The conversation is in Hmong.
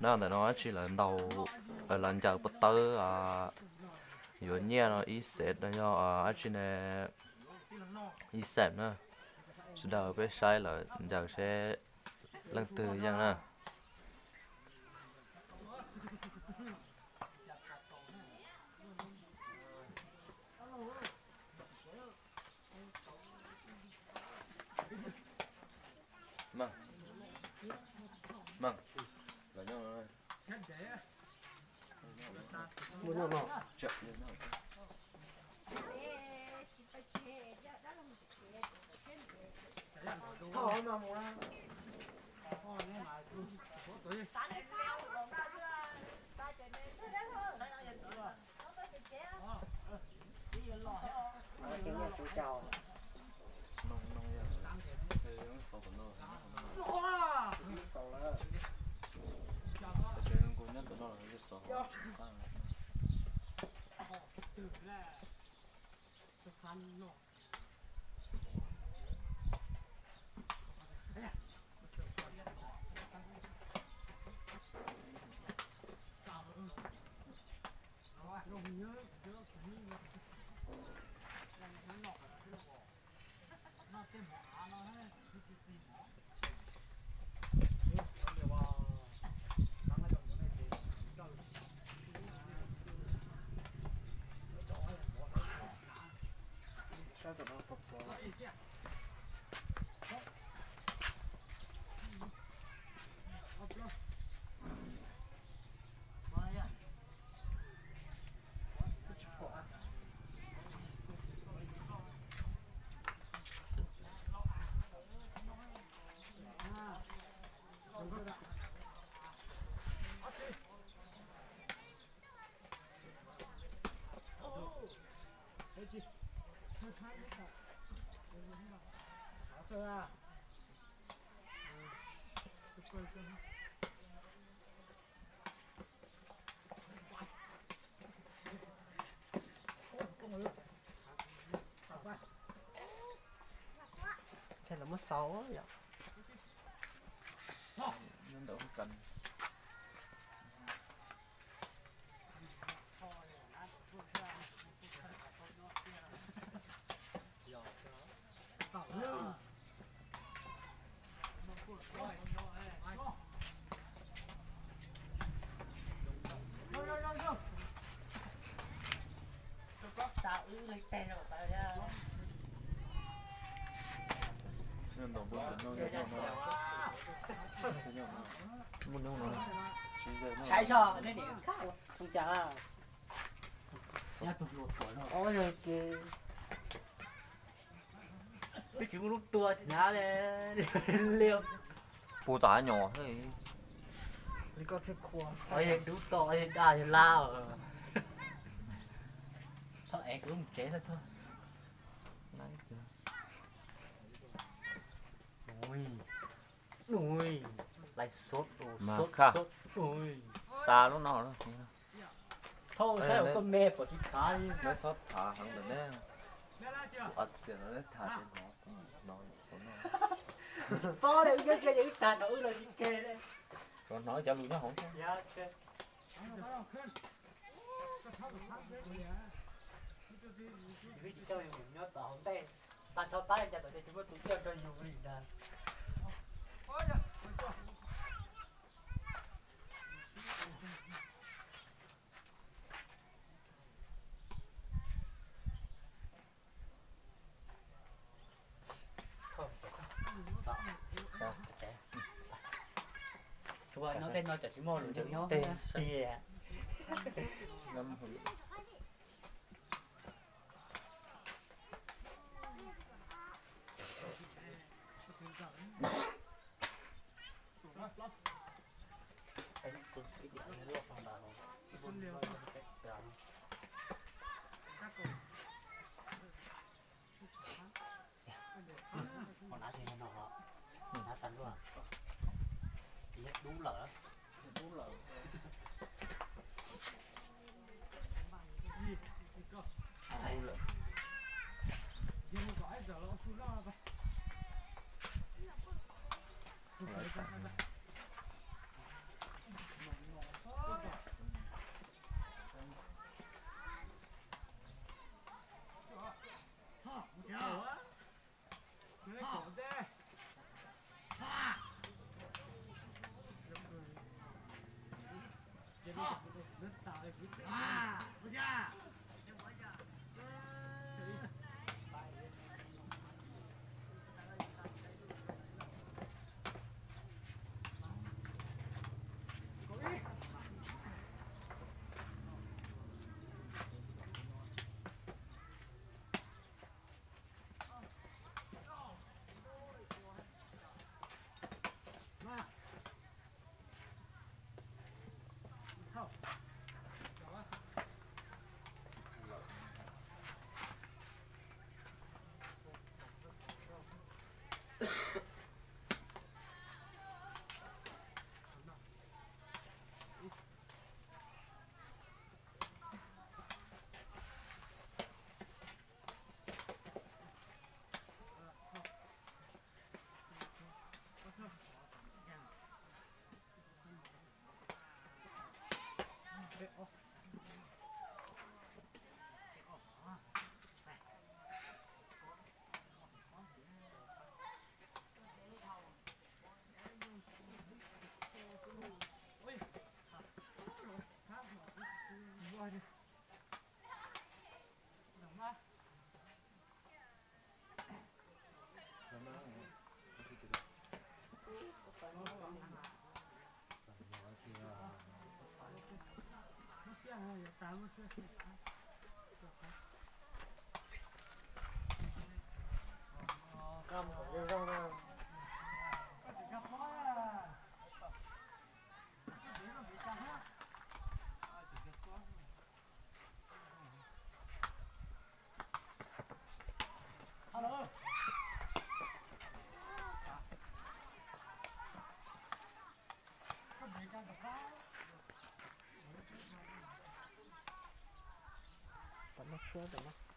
No ntawm no dab tsi lawv ntaus, lawv ncaws pob tawb yuav nyiaj no ib xees no yog dab tsi ne, ib xees na. Sawv daws peb saib lawv ncaws seb leej twg yeej na. Ces lawv muab xaus yom. Saib zog nej niam khab ua thoob cas. Twb tsis muaj lub tua hnyav li. Pus tom nyom li. Yog dub toj yog daj yog lab. Thaum es kuv mus tsev xwb tuag. Ui, ui, lais sot, sot, sot, ui. Tas lub no. Thauj saib ua koj me pom tsis khav li. Neb txhob tham heev ntawm neb. Kuv ab txias no neb tham ces hnov, hnov no. Pob le wb nyob kiag ces wb tag nrho wb los tsis ke le. Tsuas hnov cov lus nyob hauv thiab. Nyob tom hauv ntej, tag nrho pab li cas tod ces tsis muaj tus ib nrog yus li ntag. Tsuas nyob tej no cov tsis muaj lus nyob tiag. Ua nav tag luaj, dub lawm, dub lawm. Tam no tshuab tam no.